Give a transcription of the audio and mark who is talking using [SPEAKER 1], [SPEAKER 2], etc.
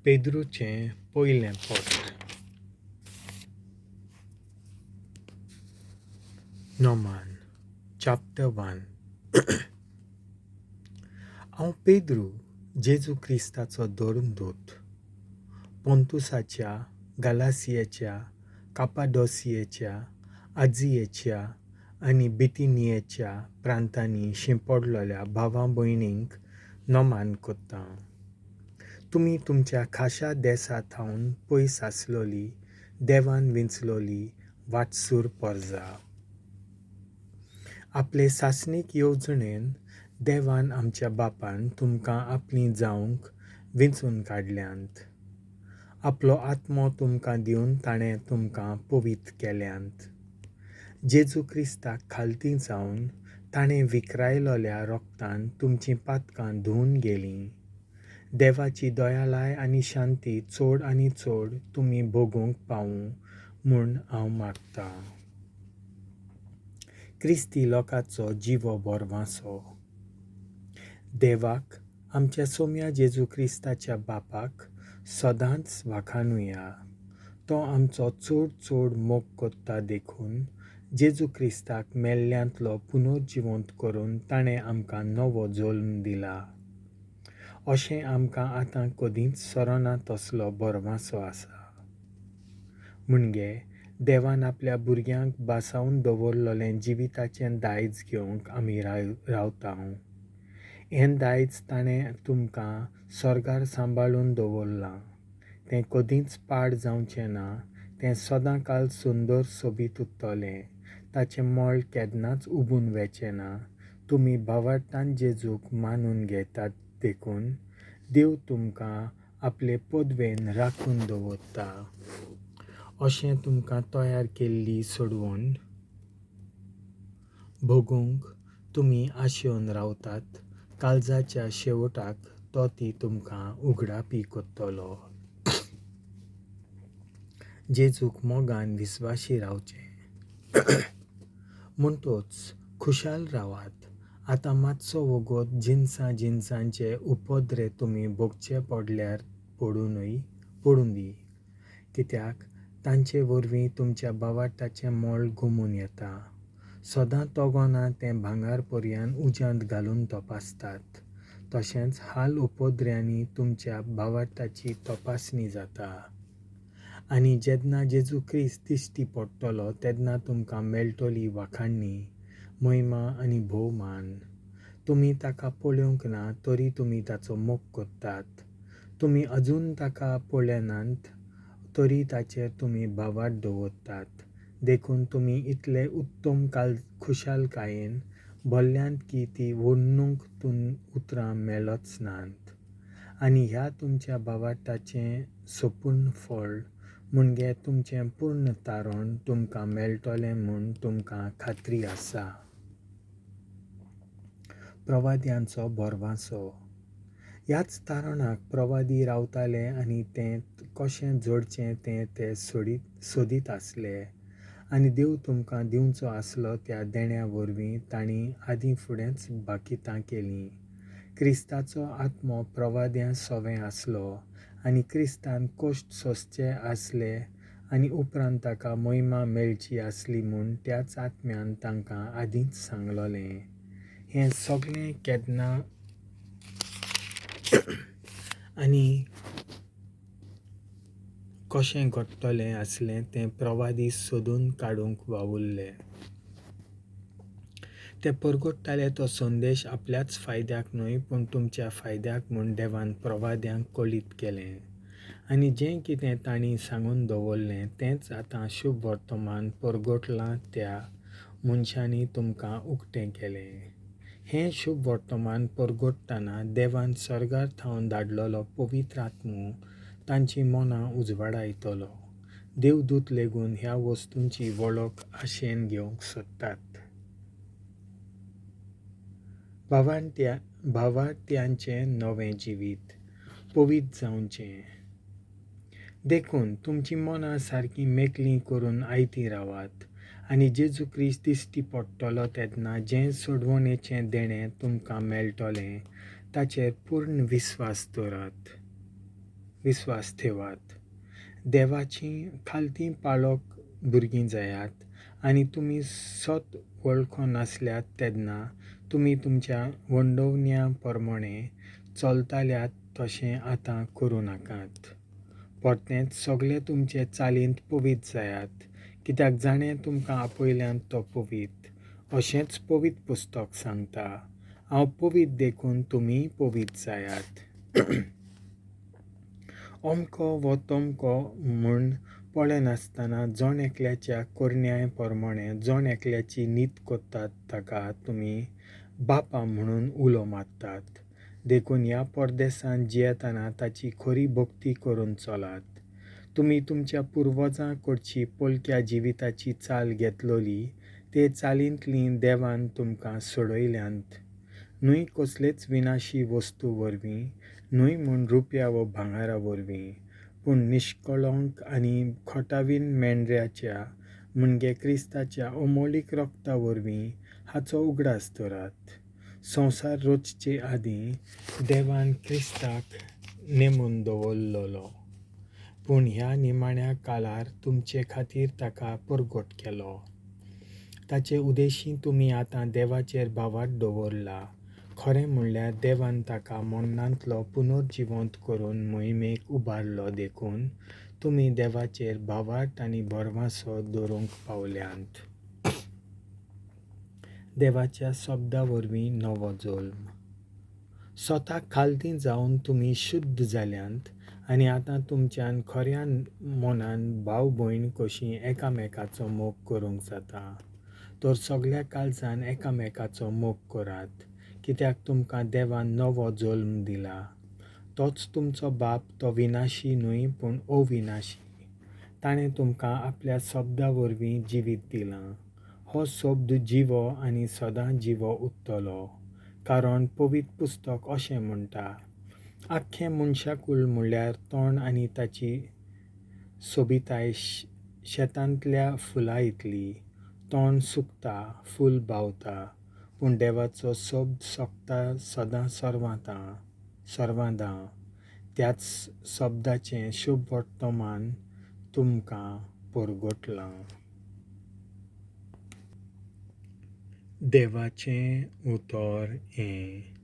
[SPEAKER 1] पेद्रूचें पयलें पत्र. नोमान चॅप्टर 1. हांव पेद्रू, जेजू क्रिस्ताचो धर्मदूत, पोंतुसाच्या, गालासियेच्या, कापाडोसियेच्या, आजियेच्या आनी बितिनियेच्या प्रांतांनी शिंपडलेल्या भावा भयणींक नमान करतां. तुमी तुमच्या खाशा देसा थावन पयस आसलोली देवान विंचलोली वाटसूर परजा. आपले सासणीक येवजणेन देवान आमच्या बापान तुमकां आपलीं जावंक विंचून काडल्यांत. आपलो आत्मो तुमकां दिवन ताणें तुमकां पवित्र केल्यांत. जेजू क्रिस्ताक खालती जावन ताणें विकरायलोल्या रोगतान तुमचीं पातकां धुवन गेलीं. देवाची दयालाय आनी शांती चड आनी चड तुमी भोगूंक पावूं म्हूण हांव मागतां. क्रिस्ती लोकांचो जिवो भरवांसो. देवाक, आमच्या सोम्या जेजू क्रिस्ताच्या बापाक सदांच वाखाणुया. तो आमचो चड चड मोग करता देखून जेजू क्रिस्ताक मेल्ल्यांतलो पुनर्जिवंत करून ताणें आमकां नवो जल्म दिला. अशें आमकां आतां कदींच सरना तसलो भरवांसो आसा. म्हणजे देवान आपल्या भुरग्यांक भासावन दवरलेलें जिविताचें दायज घेवंक आमी रावता. हें दायज ताणें तुमकां सर्गार सांबाळून दवरलां. तें कदींच पाड जावचें ना, तें सदांकाल सुंदर सोबीत उरतलें. ताचें मोल केन्नाच उबून वचें ना. तुमी भावार्थान जेजूक मानून घेतात देखून देव तुमकां आपले पदवेन राखून दवरता. अशें तुमकां तयार केल्ली सोडवण भोगूंक तुमी आशेवन रावतात. काळजाच्या शेवटाक तो ती तुमकां उगडापी करतलो. जेजूक मोगान विस्वाशी रावचें. म्हणटोच खुशाल रावात. आतां मातसो वगत जिनसां जिनसांचे उपद्रे तुमी भोगचे पडल्यार पडूं दी, कित्याक तांचे वरवीं तुमच्या भावार्थाचें मोल गुमून येता. सदां तगोना तें भांगर पर्यान उज्यांत घालून तपासतात. तशेंच हाल उपद्र्यांनी तुमच्या भावार्थाची तपासणी जाता. आनी जेन्ना जेजू क्रिस्त दिश्टी पडटलो तेन्ना तुमकां मेळटली वाखाणणी, महिमा आनी भोवमान. तुमी ताका पळोवंक ना तरी तुमी ताचो मोग करतात. तुमी अजून ताका पळयनात तरी ताचेर तुमी भावार्थ दवरतात. देखून तुमी इतले उत्तम खुशालकायेन भरल्यांत की ती वर्णूंक उतरां मेळच नात. आनी ह्या तुमच्या भावार्थाचें सोपूर्ण फळ म्हणजे तुमचें पूर्ण तारण तुमकां मेळटलें म्हूण तुमकां खात्री आसा. प्रवाद्यांचो भरवांसो. ह्याच तारणाक प्रवादी रावताले आनी तें कशें जोडचें तें ते सोदीत आसले. आनी देव तुमकां दिवचो आसलो त्या देण्या वरवीं तांणी आदीं फुडेंच बाकितां केलीं. क्रिस्ताचो आत्मो प्रवाद्यां सवें आसलो आनी क्रिस्तान कश्ट सोंसचे आसले आनी उपरांत ताका महिमा मेळची आसली म्हूण त्याच आत्म्यान तांकां आदींच सांगलोलें. हें सगळें केन्ना आनी कशें घडटलें आसलें तें प्रवादी सोदून काडूंक वावुरले. ते परगट्टाले तो संदेश आपल्याच फायद्याक न्हय पूण तुमच्या फायद्याक म्हूण देवान प्रवाद्यांक कळीत केलें. आनी जें कितें तांणी सांगून दवरलें तेंच आतां शुभ वर्तमान परगटलां त्या मनशांनी तुमकां उक्तें केलें. हें शुभ वर्तमान परगट्टना देवान सर्गार थावन धाडलेलो पवित्र आत्मो तांचीं मनां उजवाडायतलो. देवदूत लेगून ह्या वस्तूंची वळख आशेन घेवंक सोदतात. भावार्थ्यांचें नवें जिवीत पवित्र जावचें. देखून तुमचीं मनां सारकीं मेकळीं करून आयतीं रावात आनी जेजू क्रिस्त दिश्टी पडटलो तेन्ना जें सोडवणेचें देणें तुमकां मेळटलें ताचेर पूर्ण विस्वास दवरात. विस्वास ठेवात. देवाचीं खालतीं पाळक भुरगीं जायात आनी तुमी सत वळखो नासल्यात तेन्ना तुमी तुमच्या वंडोवण्या प्रमाणें चलताल्यात तशें आतां करूं नाकात. परतेंच सगळे तुमचे चालींत पवीत जायात, कित्याक जाणें तुमकां आपयल्यात तो पवीत. अशेंच पवीत पुस्तक सांगता, हांव पवीत देखून तुमीय पवीत जायात. अमको वो तमको म्हूण पळयनासतना जण एकल्याच्या करण्याय प्रमाणें जण एकल्याची नीत करतात ताका तुमी बापा म्हणून उलो मारतात. देखून ह्या परदेसांत जियेतना ताची खरी भक्ती करून चलात. तुमी तुमच्या पुर्वजां कडची पोलक्या जिविताची चाल घेतलोली ते चालींतली देवान तुमकां सोडयल्यांत, न्हय कसलेच विनाशी वस्तू वरवीं, न्हय म्हूण रुपया वो भांगरा वरवीं, पूण निश्कळंक आनी खोटावीन मेंढऱ्याच्या म्हणजे क्रिस्ताच्या अमोलीक रक्ता वरवीं हाचो उगडास दवरात. संवसार रचचे आदीं देवान क्रिस्ताक नेमून दवरलेलो, पूण ह्या निमाण्या काळार तुमचे खातीर ताका परगट केलो. ताचे उदेशी तुमी आतां देवाचेर भावार्थ दवरला. खरें म्हणल्यार देवान ताका मरणांतलो पुनर्जिवंत करून मोहिमेक उबारलो देखून तुमी देवाचेर भावार्थ आनी भरवंसो दवरूंक पावल्यांत. देवाच्या शब्दा वरवीं नवो जल्म. स्वताक खालती जावन तुमी शुद्ध जाल्यांत आनी आतां तुमच्यान खऱ्या मनान भाव भयण कशीं एकामेकाचो मोग करूंक जाता. तर सगल्या काळजान एकामेकाचो मोग करात, कित्याक तुमकां देवान नवो जल्म दिला. तोच तुमचो बाप, तो विनाशी न्हय पूण अविनाशी. ताणें तुमकां आपल्या शब्दा वरवीं जिवीत दिलां. हो शब्द जिवो आनी सदां जिवो उरतलो, कारण पवित्र पुस्तक अशें म्हणटा, आख्खें मनशाकूळ म्हणल्यार तण आनी ताची सोबिताय शेतांतल्या फुलां इतली. तण सुकता, फूल बावता, पूण देवाचो शब्द सोंपता सदां सर्वांदां. त्याच शब्दाचें शुभ वर्तमान तुमकां परगटलां. देवाचें उतर हें.